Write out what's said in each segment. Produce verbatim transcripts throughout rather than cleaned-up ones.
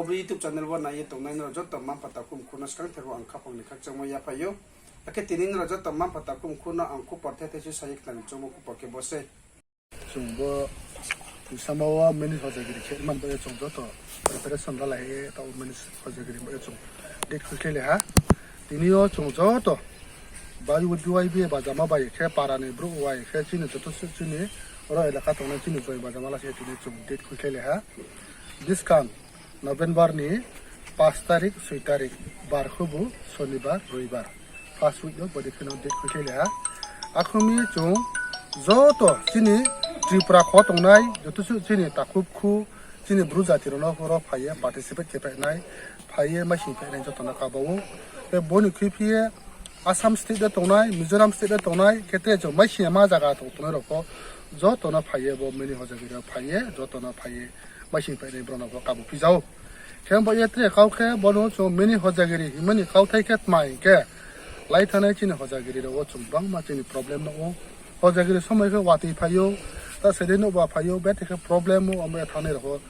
Bo YouTube channel wo nai ye tongnai nrao joto mma-mpha takhu mkhu no skangther wo ang khaphang ni khakchangmo yaphai ou. Akhe tini nrao joto mma-mpha takhu mkhu no ang khupor thethei se sa ye khnari choungmo khupor khe bo sei. Chung bo Tisama wo mini Hojagiri khe man bai ye chung joto preparation lalai ye taoh mini Hojagiri bai ye chung date khuikhlailai ha. Tini yo chung joto bai Y B A bajama bai khe para ni brouh bai khe chini joto suh chini oro elaka tongnai chini join bajama la se tini chung date khuikhlailai ha. Buskang November ni পাঁচ তারিখ, ছয় তারিখ, bar khubu Sonibar, Roibar. First week no bodi khe no date khuikhlailai ha. Akhe mi chung joto chini Tripura kho tongnai joto suh chini takhu bkhu chini Bru jati rao no oro phai ye participate khe phainai, phai ye maising phainai joto no kaba ou. Khe bo ni khuiphi ye Assam state de tongnai, Mizoram state de tongnai, khe tre chung maising ma zaga tong tongnai rao pho joto no phai ye bo mini Hojagiri rao phai ye joto no phai ye maising phainai brao no pho kabo phiza ou. Khe bo ye tre kau khe bo no chung mini Hojagiri hingmo ni kauthai khe tma hing khe, lai thanngnai chini Hojagiri rao wo chung bangma chini problem no ou. Hojagiri somoi khe watoi phai ou, ta se dei nouhba phai ou, bethe khe problem ou, omo ye thanngnai rao wo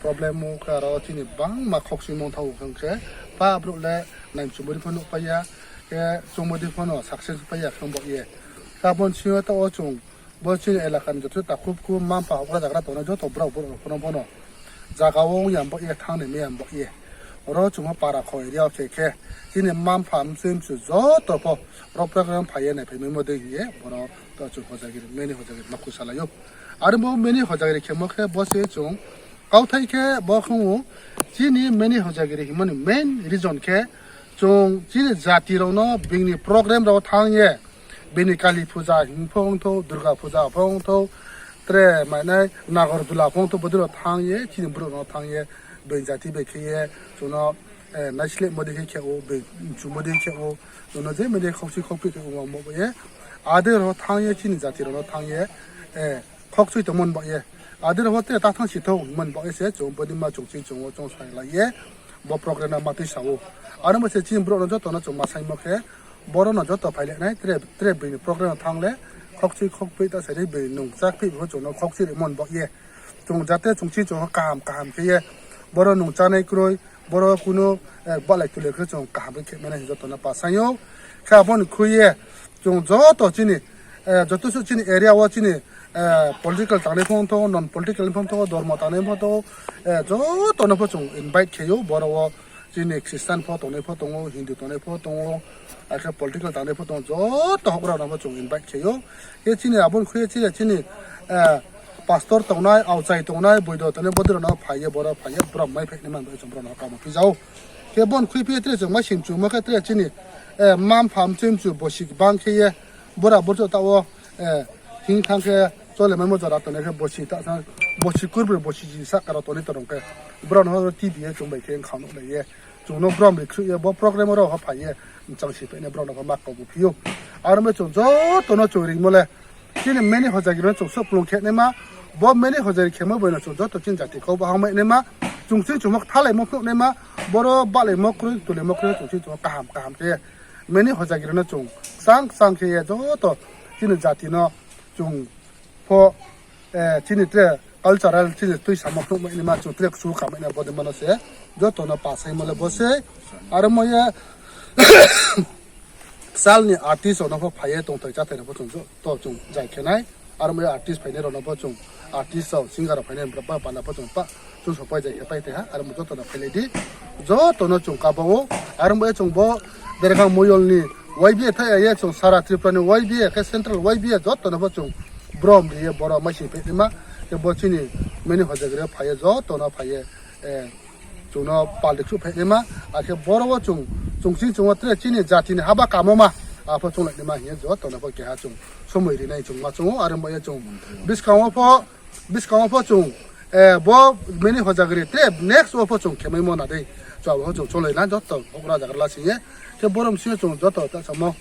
problem ou, khe aro chini bangma khokchuimo thao khe, pa brouh le naimchumodi pho nuhpai ya, khe chungmodi pho no success pai ya khe bo ye. Khe abo ni sing yo taoh wo chung bo chini elaka ni joto takhu bkhu mma-mpha houhgra zagra tongnai joto brao brouh rao pho no bo no zaga wo ong ya bo ye, thanngni mai ya bo ye. Oro chung pho para kho area wo khe khe chini mma-mpha mchoi mchu joto pho oro program phai ye naiphai maimo dei hing ye bo no taoh chung Hojagiri, mini Hojagiri ma khusa lai ou. Are bo mini Hojagiri khemo khe bo se chung kauthai khe bo khong ou, chini mini Hojagiri hingmo ni main reason khe chung chini jati rao no bini program rao thanng ye, bini Kali Puja hing pho ong thou, Durga Puja pho ong thou, tre mainai Nagar Dula pho ong thou, bodei rao thanng ye, chini brouh rao no thanng ye, bini jati bai khe ye, chung no naislehmo dei khe khe ou, bini mchumo dei khe ou, chung no je mani khaukchui khaukphi khe ongmo bai ye, adei rao thanng ye, chini jati rao no thanng ye, khokchui tongmo ni baoh ye, adei rao pho tre ta thanng si thou hingmo ni baoh ye se chung bodei ma chung chini chung wo chung sailai ye, bo program no ma tuisa ou. Aro bo se chini brouh no joto no chung ma saingmo khe, boro no joto phailai nai, tre, tre bini program no thanng le, khokchui khokphi ta se dei bini nung chá kphi pho chung no khokchui rimo ni baoh ye, chung jate chung chini chung kaham kaham khe ye, boro nung chánai kroi, boro kunu bahlai tulai khe chung kaham khe khe mai nai hing joto no pa saing ou. Khe abo ni khui ye, chung joto chini, joto suh chini area wo chini political tangnai pho ong thou, non political pho ong thou, dormo tangnai pho ong thou, joto no pho chung invite khe ou, boro wo chini Christian pho tongnai pho tong ou, Hindu tongnai pho tong ou, akhe political tangnai pho tong ou, joto houhgra no pho chung invite khe ou. Khe chini abo ni khui ye chini, chini pastor tongnai, aokchai tongnai, boido tongnai, bodei rao no phai ye, boro phai ye, brao mai phai nai man bai chung brao no kamo phiza ou. Khe bo ni khuiphi ye tre chung maising mchumo khe tre chini mma-mpha mchoi mchu bosi bang khe ye, bora borcho taoh wo hing thanng khe chole maimo jora tongnai khe bosi ta, bosi kurbroi bosi ji sahka rao tongnai torong khe, brao no T V ye chung bai khe khang nuhlai ye, chung no brom ri khruh ye, bo program rao pho phai ye, mchang si phainai brao no pho ma kabo phi ou. Aro bai chung joto no chung rimo le, chini mini Hojagiri no chung souhplung khe naima, bo mini Hojagiri khemo bai no chung joto chini jati kau bahang mai naima, chung chini chung mo kthalaimo phnuh naima, boro bahlaimo kroi, tulaimo kroi, chung chini chung kaham kaham khe mini Hojagiri no chung kchang kchang khe ye joto chini jati no chung pho, chini tre cultural chini tuisamo phnuh mai naima, chung tre kchu ka mai nai bodei ma no se joto no pa saingmo le bo sei. Aro mo ye sal ni artist rao no pho phai ye tongthai cháthai rao pho chung joto chung jai khe nai. Aro mo ye artist phainai rao no pho chung, artist rao, singer rao phainai rao ba panda pho chung pa, chung sopai jai khe pai thai ha, aro mo joto no phailai di. Joto no chung kaba ou, aro mo ye chung bo Dergang Moyol ni Y B A thai ye chung sara Tripura ni Y B A khe central Y B A joto no pho chung brom ri ye boro maising phai naima, khe bo chini mini Hojagiri phai ye joto no phai ye, chung no pal ri khruh phai naima, akhe boro wo chung, chung chini chung wo tre chini jati ni haba kamo ma, apho chunglai naima hing ye joto no pho keha chung somoi ri nai chung ma chung ou, aro mo ye chung buskang wo pho, buskang wo pho chung, bo mini Hojagiri tre next wo pho chung khe maimo na dei, chung abo pho chung chunglai na joto houhgra zagra la sing ye, khe boro bsing yo chung joto ta samo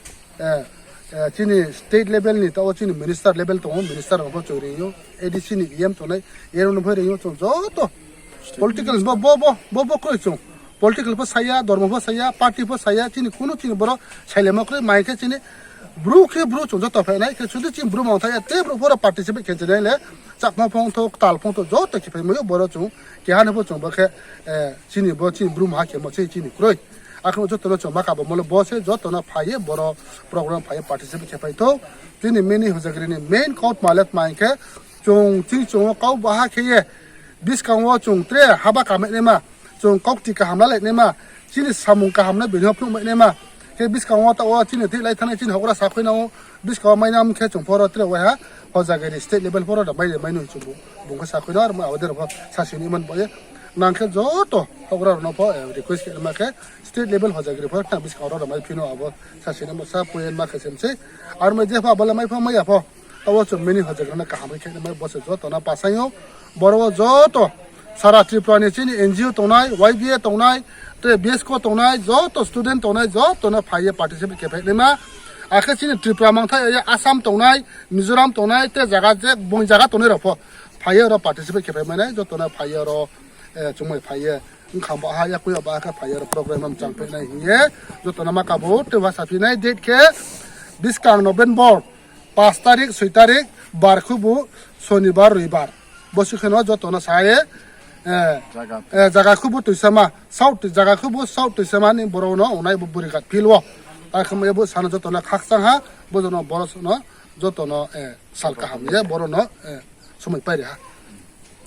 chini state level ni taoh wo chini minister level tong ou, minister rao no pho chung ri ou, A D C ni E M tongnai, E M no pho ri ou chung joto political bo, bo, bo, bo, bo kroi chung. Political pho sa ya, dormo pho sa ya, party pho sa ya, chini kunu chini boro sailaimo kroi, mai khe chini Bru khe Bru chung joto phai nai, khe sudu chini Bru mangthai ya, te Bru pho ro participate khe nai le, Chakma phongthou, ktal phongthou, joto khe phaimai ou boro chung, keha ni pho chung bo khe, eh, chini bo chini Bru maha khemo se chini kroi. Akhe joto no chung ma kabo mo le bo se joto no phai ye boro program phai ye participate khe phai thou. Chini mini Hojagiri ni main kautma le tma hing khe, chung ching chung wo kau baha khe ye, buskang wo chung tre haba kamai naima, chung kaukti kaham lalai naima, chini samung kaham no bini pho phnuhmai naima. Khe buskang wo taoh wo chini thik lai thanngnai chini houhgra sakhui nang ou, buskang wo mainang khe chung pho ro tre waiha Hojagiri state level pho ro da mai de mai no chung bung khe sakhui nang, aro abo dei rao pho sasi ni man bo ye. Nang khe joto houhgra rao no pho, eh, request khe ma khe state level Hojagiri pho tang buskang ro da mai phi no abo sasi ni sa poi ma khe sem sei. Aro mai je pho abo le mai pho mai ya pho. Taoh wo chung mini Hojagiri no kaham khe khe mai bo se joto no pasang ou. Boro wo joto sara Tripura ni chini N G O tongnai, Y B A tongnai, tre B S K tongnai, joto student tongnai, joto no phai ye participate khe phai naima. Akhe chini Tripura mangthai ye Assam tongnai, Mizoram tongnai, tre zaga je bung zaga tongnai rao pho phai ye ro participate khe phai mai nai, joto no phai ye ro, eh, chungmai phai ye, bkhang baha ya kui baha khe phai ye ro program mchang phai nai hing ye, joto no ma kabo tre wa saphi nai date khe buskang November পাঁচ তারিখ, ছয় তারিখ, bar khubu, Sonibar, Roibar. Bo si khe no joto no sa ye, eh, eh, zaga khubu Toisama, South, zaga khubu South Toisama ni boro no ongnai bo Burighat field wo. Akhe ma ye bo sa no joto no khakchang ha, bo jono boro no joto no, eh, sal kaham ye boro no, eh, somoi pai ri ha.